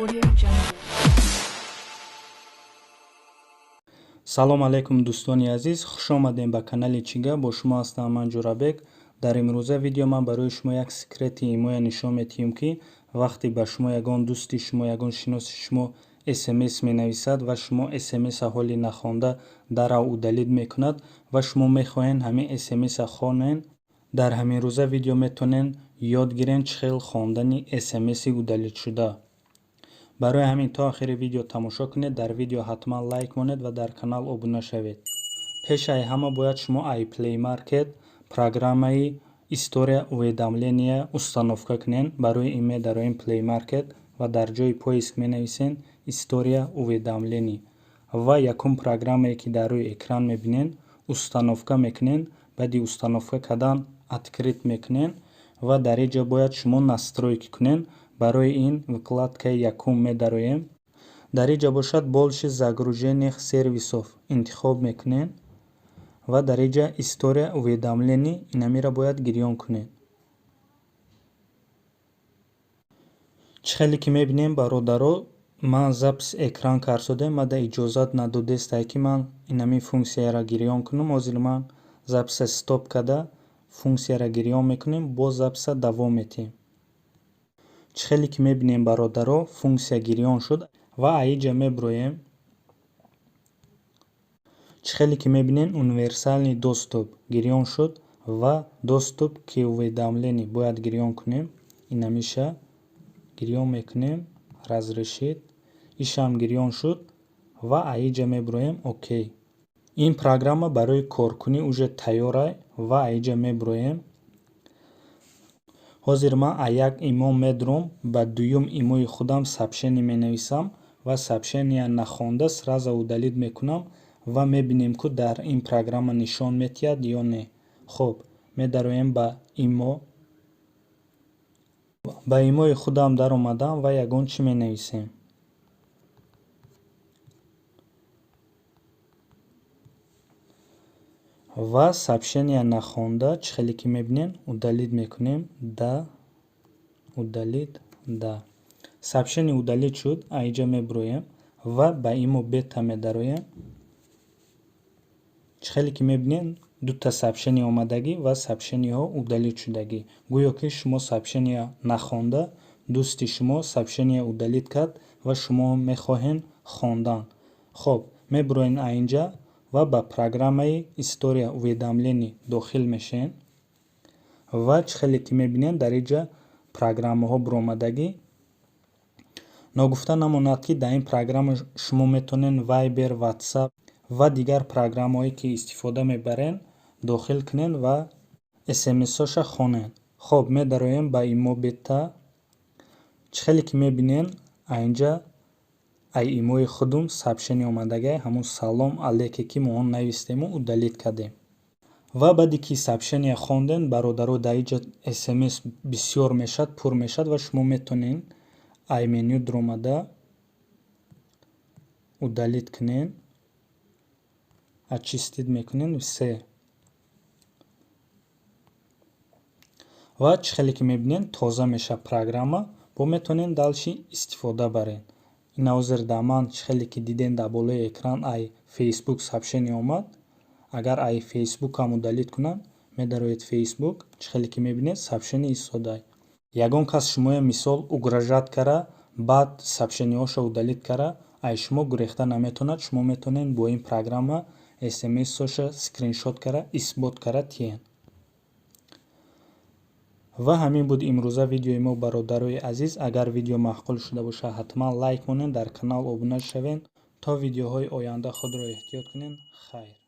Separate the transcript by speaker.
Speaker 1: Audio Jungle.
Speaker 2: Салом алейкум, дӯстони азиз, хуш омадем ба канали Чига. Бо шумо ҳастам ман, Ҷурабек. Дар имрӯза видео ман барои шумо як секрети имоя нишон медиҳем, ки вақте ба шумо ягон дӯсти шумо, ягон шиноси шумо смс менависад ва шумо смса ҳоли нахонда дарав удалить мекунад ва шумо мехоҳед ҳамин смса хонен, дар ҳамин рӯза видео метавонед ёд гирен чӣ хел хондани смси удалить шуда. Барои ҳамин то охири видео тамошо кунед, дар видео ҳатман лайк монед ва дар канал обуна шавед. Пешаи ҳама бояд шумо ай Play Market программаи «История уведомления» установка кунед. Барои ин медароем Play Market ва дар ҷои поиск менависем «История уведомлений» ва якум программае, ки дар рӯи экран мебинед, установка мекунед. Баъди установка кардан открыть мекунед ва дар ин ҷо бояд шумо настройки кунед. Барои ин вкладкаи якум медароем. Дар ин ҷо бошад «Больше загруженных сервисов» интихоб мекунед ва дар ин ҷа «История уведомлений» инамиро бояд гирён кунед. Чӣ хеле ки мебинем, бародаро, ман запись экран карсодем, мада иҷозат надодестай, ки ман инамин функсияро гирён кунам. Ҳозир ман записа стоп карда, функсияро гирён мекунем, боз записа давом медиҳем. Чӣ хеле ки мебинем, бародаро, функсия гирён шуд ва аиҷа мебироем. Чӣ хеле ки мебинем, «Универсальный доступ» гирён шуд ва «Доступ к уведомлений» бояд гирён кунем. Инамиша гирён мекунем, разрешить, ишам гирён шуд ва аиҷа мебироем, окей. Ин программа барои коркунӣ уже тайёрай ва аиҷа мебироем. Ҳозир ман а як имо медуром, ба дуюм имои худам сообщение менависам ва сообщения нахонда сразу удалить мекунам ва мебинем, ку дар ин программа нишон медиҳад ё не. Хуб, медароем ба имо. Ба имои худам даромадам ва ягон чӣ менависем. Ва сообщения нахонда, чӣ хеле ки мебинем, удалить мекунем. Да, удалить, да. Сообщение удалить шуд, аиҷа мебироем ва ба имо бета медароем. Чӣ хеле ки мебинем, дута сообщение омадагӣ ва сообщениеҳо удалить шудагӣ. Гӯё ки шумо сообщения нахонда, дӯсти шумо сообщение удалить кард ва шумо мехоҳед хондан. Хоб, мебироем аинҷа ва ба программаи «История уведомлений» дохил мешавем ва чӣ хеле ки мебинем, дар инҷа программаҳо биромадагӣ. Ногуфта намонад, ки дар ин программа шумо метавонед Viber, WhatsApp ва дигар программаҳое, ки истифода мебаред, дохил кунед ва смсҳоша хонед. Хоб, медароем ба имо бета. Чӣ хеле ки мебинем, аинҷа ай имои худум сообщение омадагай, ҳамун салом алейке, ки мо он навистему удалить кардем. Ва баъде ки сообщение хондем, бародаро, дар инҷа смс бисёр мешавад, пур мешавад ва шумо метавонед ай меню дуромада удалить кунед, очистить мекунед все. Ва чӣ хеле ки мебинед, тоза мешавад программа, бо метавонед дальше истифода баред. Ин ҳозир дар ман, чӣ хеле ки дидем, дар болои экран ай Фейсбук сообщение омад. Агар ай Фейсбукам удалить кунам, медароед Фейсбук, чӣ хеле ки мебинед, сообщение истодай. Ягон кас шумоя мисол угрожать кара, баъд сообщениеҳошо удалить кара, ай шумо гурехта наметавонад. Шумо метавонед бо ин программа смсҳоша скриншот кара, исбот кара тиҳед. Ва ҳамин буд имрӯза видеои мо, бародарои азиз. Агар видео маъқул шуда бошад, ҳатман лайк монед, дар канал обуна шавед. То видеоҳои оянда худро эҳтиёт кунед. Хайр.